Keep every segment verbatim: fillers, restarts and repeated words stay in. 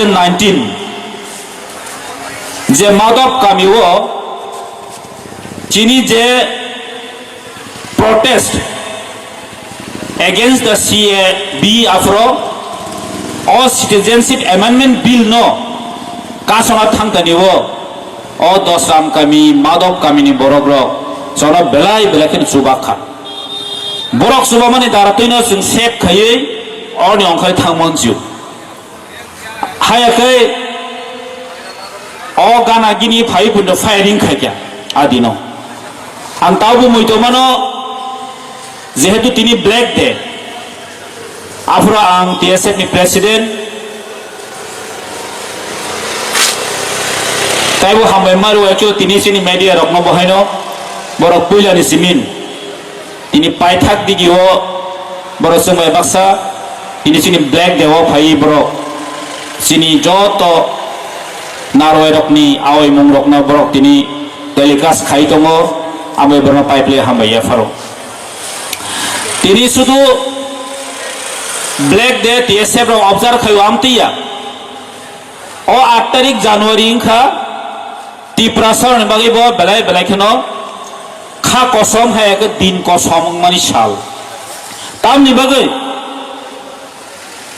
nineteen je Madhop kami o chini je protest against the C A B afro o Citizenship Amendment Bill no kasona thangtani o, o Dosram kami, Madhop kami ni borok rok jono belai belai khe chubak kha. Borok chubamani dara twino chwng sep khaiwi oni ongkhai thangmon jiu. Haya khe o gana gini phai pundo firing khaikya adino. Ang taubo muitomano jehetu tini Black Day. Aphuru ang T S F ni president. Taibo hambai maru actually tini chini media rokno bohaino borok puilani simin. Tini paithak digi o borok chwng bai baksa, tini chini Black Day o phai borok chini joto narwai rokni aoi mung rokno borok tini telecast khai tongo, ambai borokno paiple hambai ya pharo. Tini sudu Black Day T S F rok observe khai o amtwi ya. O aat tarik January wngkha Tiprasa rokni bagwi bo belai belai kheno kha kosom hai khe din kosom wngmani sal. Tamni bagwi,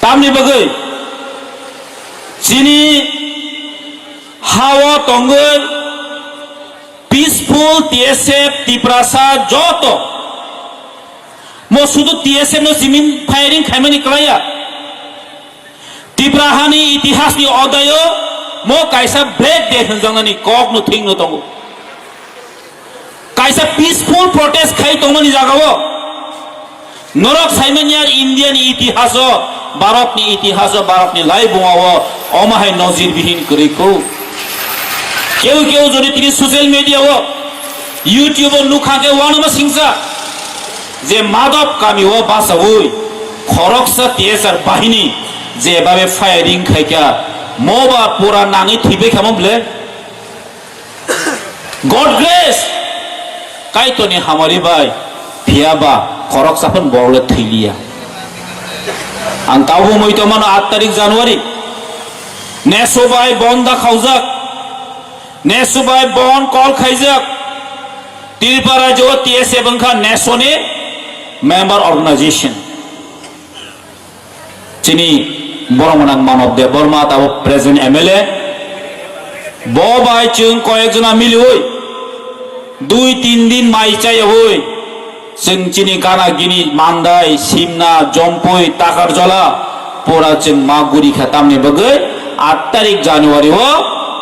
tamni bagwi chini ha-o tongwi peaceful T S F Tiprasa joto mo sudu T S F no simin firing khaimani kwlaiya. Tipra hani itihasni odayo mo kaisa Black Day hwnjaknani kokno thwngno tongo. Kaisa peaceful protest khai tongmani jagao norok saimanya Indiani itihaso, Bharatni itihaso, Bharatni laibungao omo hai nojir bihin kwrwi kho. Keu keu jodi tini social media o, YouTube o nukha khe wanama singsa je Madhop kami o basaui khoroksa T S R bahini je babe firing khaikha, moba pura nangwi thwibai khamo ble. God grace, Kaitorni hamari bai, phiya ba khoroksa phano borok le thwi liya. Ang tabuk mui tongmano aat tarik January, neso bai bon da khaujak, neso bai bon kol khaijak, Tripura rajyo T S F wngkha neso ni member organization. Chini borok mwnang Manob Debbarma tabuk present M L A. Bo bai chwng koyek jona miliui dui tin din mai chayui chwng chini gana gini Mandai, Simna, Jompui, Takarjola pura chwng ma guri kha tamni bagwi aat tarik January o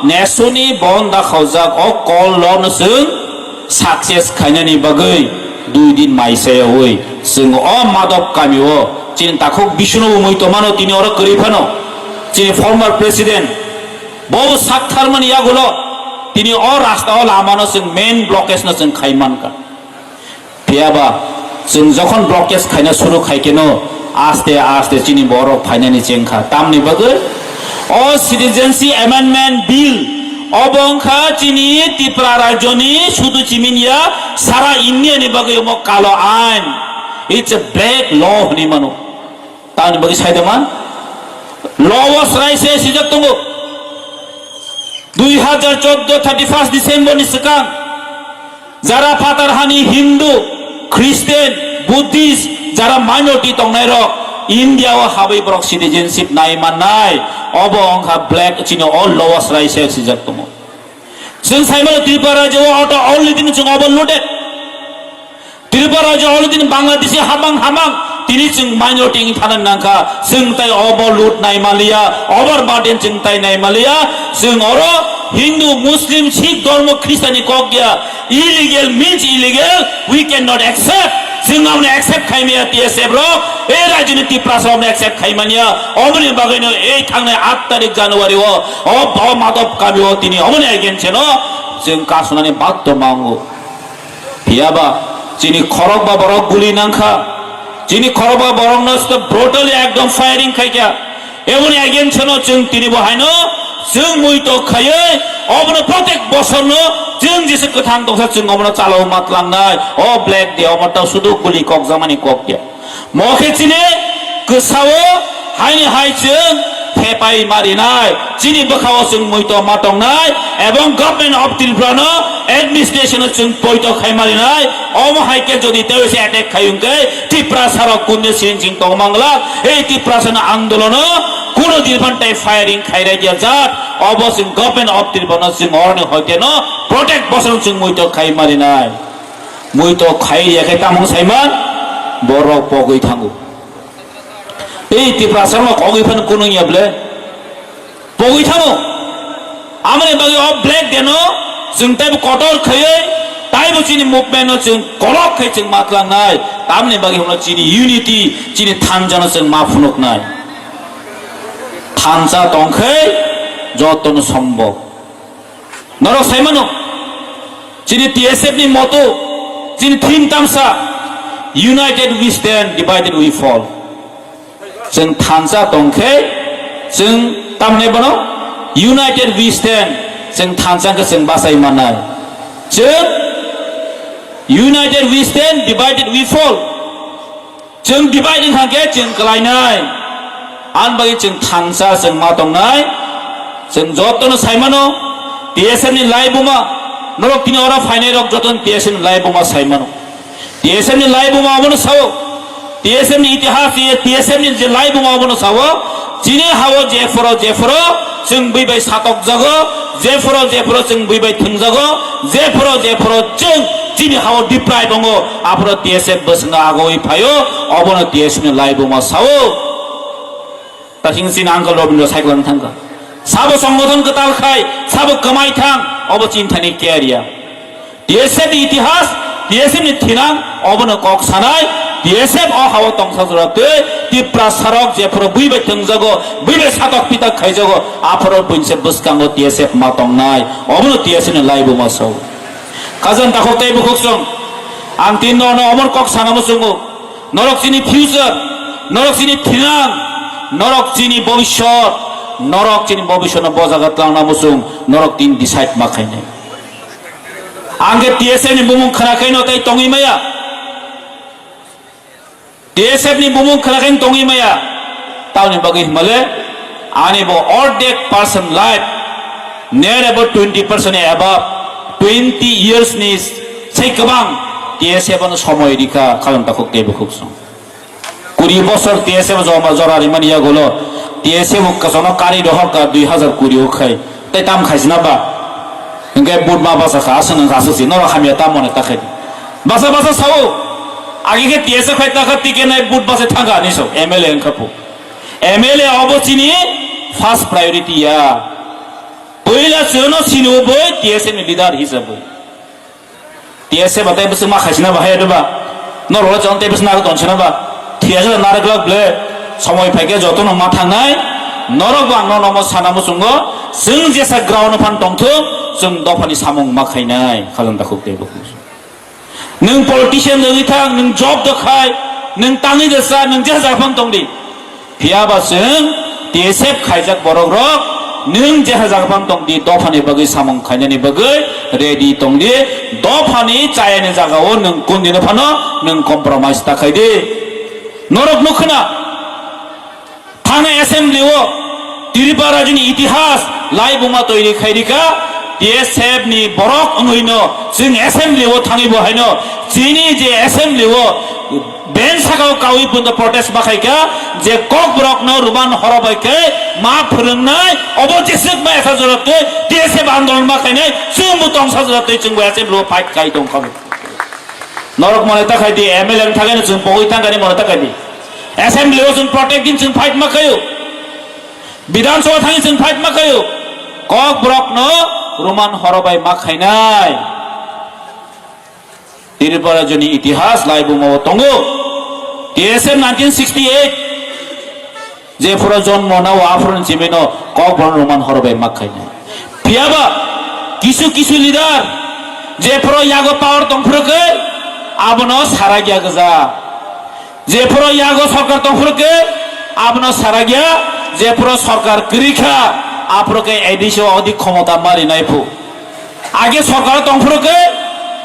nesoni bon da khaujak o call lono chwng success khainani bagwi dui din mai chayui chwng o Madhop kami o chini takhuk Bishnu bo mui tongmano tini oro kwrwi phano chini former president bo bo saktharmani yagulo tini o rasta o lamano chwng main blockage no chwng khai mankha. Phiya ba chwng jokhon blockage khaina suru khai keno aste aste chini borok phainani chengkha. Tamni bagwi o Citizenship Amendment Bill obo wngkha chini Tripura rajyoni sudu chimini ya sara India ni bagwi omo kalo ain. It's a black law hwnwi mano. Tamni bagwi sai tongma law o swrai se swijak tongo. Dui hajar chordo thirty first December ni swkang jara phatar hani Hindu, Christian, Buddhist jara minority tongnai rok India o habwi borok citizenship nai mannai, obo wngkha black chini o law o swrai se swijak tongo. Chwng saimano Tripura rajyo o auto already chwng overloaded. Tripura rajyo already Bangladeshi hamang hamang tini chwng minority wngwi thana nangkha. Chwng tai overload nai maliya, overburden chwng tai nai maliya. Chwng oro Hindu, Muslim, Sikh dhormo, Christian ni kok ya. Illegal means illegal, we cannot accept. Chwng abono accept khai maya T S F rok, e rajyoni Tiprasa rokno accept khai manya. Oboni bagwino ei thangnai aat tarik January o, o, o Madhop kami o tini oboni against no chwng kasunani badhyo mango. Phiya ba chini khorok ba borok guli nangkha, chini khorok ba borokno brutally ekdom firing khaikha. Eboni against no chwng tini bo haino chwng mui tok khaiwi obono protek bosorno chwng jesa kwthang tongsa chwng obono chalao matlangnai. O black day obo ta sudu guli kokjakmani kok ya. Mo khe chini kwsao haini hai chwng Thepai marinai, chini bwkhao chwng muito ma tongnai, ebong Government of Tripura no administration o chwng poito khai marinai, omo hai khe jodi tei se attack khai wngkhe Tiprasa rok kunde siring chwng tong mangla, ei Tiprasa no andolono kuno din phan tei firing khai rai dia jat, obo chwng Government of Tripura no chwng oroni hoite no protect bosong chwng muito khai marinai, muito khai ya khe tamung saiman borok pogwi thango. Ei Tiprasa rok ogwi phano kunung ya ble. Pogwi thango. Amoni bagwi o Black Day no chwng taibo kotor khaiwi taibo chini movement no chwng kolok khai chwng matlangnai. Tamoni bagwi hwnlo chini unity, chini thansa no chwng ma phunuknai. Thansa tongkhai jotono sombok. Norok sai mano, chini T S F ni motto, chini theme tamsa, United we stand, divided we fall. Chwng thansa tongkhe, chwng tamni bono, United we stand, chwng thansa khe chwng bachai mannai. Chwng United we stand, divided we fall. Chwng divide wngkha khe chwng kwlainai. Ani bagwi chwng thansa chwng ma tongnai. Chwng jotono saimano T S F ni laibuma, norok tini oro phainai rok jotono T S F ni laibuma saimano. T S F ni laibuma obono sao. T S F ni itihas, T S F ni je laibuma obono sao. Chini hao jephoro jephoro chwng bui bai satok jago, jephoro jephoro chwng bui bai thwng jago, jephoro jephoro chwng chini hao deprive wngo, aphoro T S F bwswngno agoi phaio, obono T S F ni laibuma sao. Tasing chini uncle Robindra cycle thangkha. Sabo songgothon kwtal khai, sabo kwmai thang, obo chini thani care ya. T S F ni itihas, T S F ni thinang, obono kok sanai, T S F o hao tongsa jora twi, Tiprasa rok jephoro bui bai thwngjago, bui bai satok pitak khaijago, aphoro buinse bwskango T S F ma tongnai, obono T S F ni laibuma sao. Khajang takhuk tei bukhuk song, ang tin no no omor kok sana muchungo, norok chini future, norok chini thinang, norok chini bobiswt, norok chini bobiswt no bojaga tlangna muchung, norok tin decide ma khainai. Ang khe T S F ni bumung khna khaino tei tongwi maya. T S F ni bumung khna khaino tongwi maya. Tamoni bagwi himale ani bo ordek person life, near about twenty percent above, twenty years ni sai kwbang T S F ano somoi rikha khalang takhuk tei bukhuk song. Kuri bosor T S F joma jora rimani yagulo T S F kwchangno kari rohorkha dui hazar kuri o khai. Tei tam khaisina ba? Hingke but ma basa kha, aswk nang aswk si, norok hamya tam mone ta khai. Basa basa sao, agi khe T S F khai ta kha, tike nai but basa thangkha ani so, M L A wngkha pu. M L A obo chini first priority ya. Puila chwngno sini o boi T S F ni leader hisab boi. T S F ba tei bwswk ma khaisina ba hai ba? Norok le chong tei bwswk narwk tong sina ba? Thiyasa narwk lak ble. Somoi phaikhe jotono ma thangnai. Norok bo ang nono omo sana muchungo. Chwng jesa ground phan tongthung, chwng dophani samung ma khainai. Khalon takhuk tei bukhuk. Nwng politician wngwi thang, nwng job do khai, nwng tangwi do cha, nwng jesa jaga phan tong di. Phiya ba chwng T S F khaijak borok rok, nwng jeha jaga phano tong di, dophani bagwi samung khainani bagwi ready tong di, dophani chayani jaga o nwng kundino phano nwng compromise ta khai di. Norok nukho na, thangna assembly o Tripura rajyoni itihas laibuma toiri khai rikha, T S F ni borok wngwi no chwng assembly o thangwi bo haino chini je assembly o bench saka o kawi bundo protest ma khai kha je kokborok no Roman horo bai khe ma phwrwngnai obo jeswk ma esa jora twi T S F andolon ma khainai chwng bo tongsa jora twi chwng bo assembly o fight khai tong kha. Norok mone ta khai di M L A wng thangwi no chwng pogwi thang kani mone ta khai di assembly o chwng protest din chwng fight ma khaio. Bidhan Sabha thangwi chwng fight ma khaio. Kokborok no Roman horo bai ma khainai. Tripura rajyoni itihas laibuma o tongo. T S F nineteen sixty-eight jephuru jonmo nao aphuru ni chimino kokborok no Roman horo bai ma khainai. Phiyaba kisu kisu leader jephuru yago power tongphuru khe abono sarakya gwja. Jephuru yago sorkar tongphuru khe abono sarakya, jephuru sorkar kwrwi kha, aphuru khe A D C o odik khomota ma rinai phu. Age sorkar tongphuru khe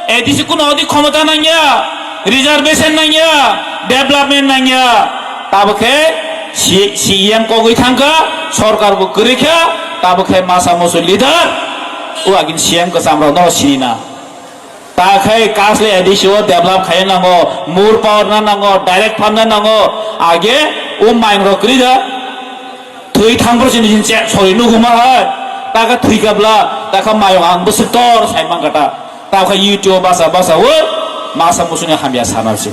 A D C kuno odik khomota nangya, reservation nangya, development nangya. Tabo khe Si, C E M kogwi thangkha, sorkar bo kwrwi kha, tabuk khe masa musu leader, o agin C E M kwcham rok no sini na. Ta khai kasle A D C o develop khai nango, mur power na nango, direct fund na nango, age o main rok kwrwi da. Thwi thang pro sini jin che, sorry, nugu ma hai. Ta kha thwi kabla, ta kha mayong ang bwswk tor sai man kata. Ta kha YouTube basa basa o, masa musu ni hamya sana si.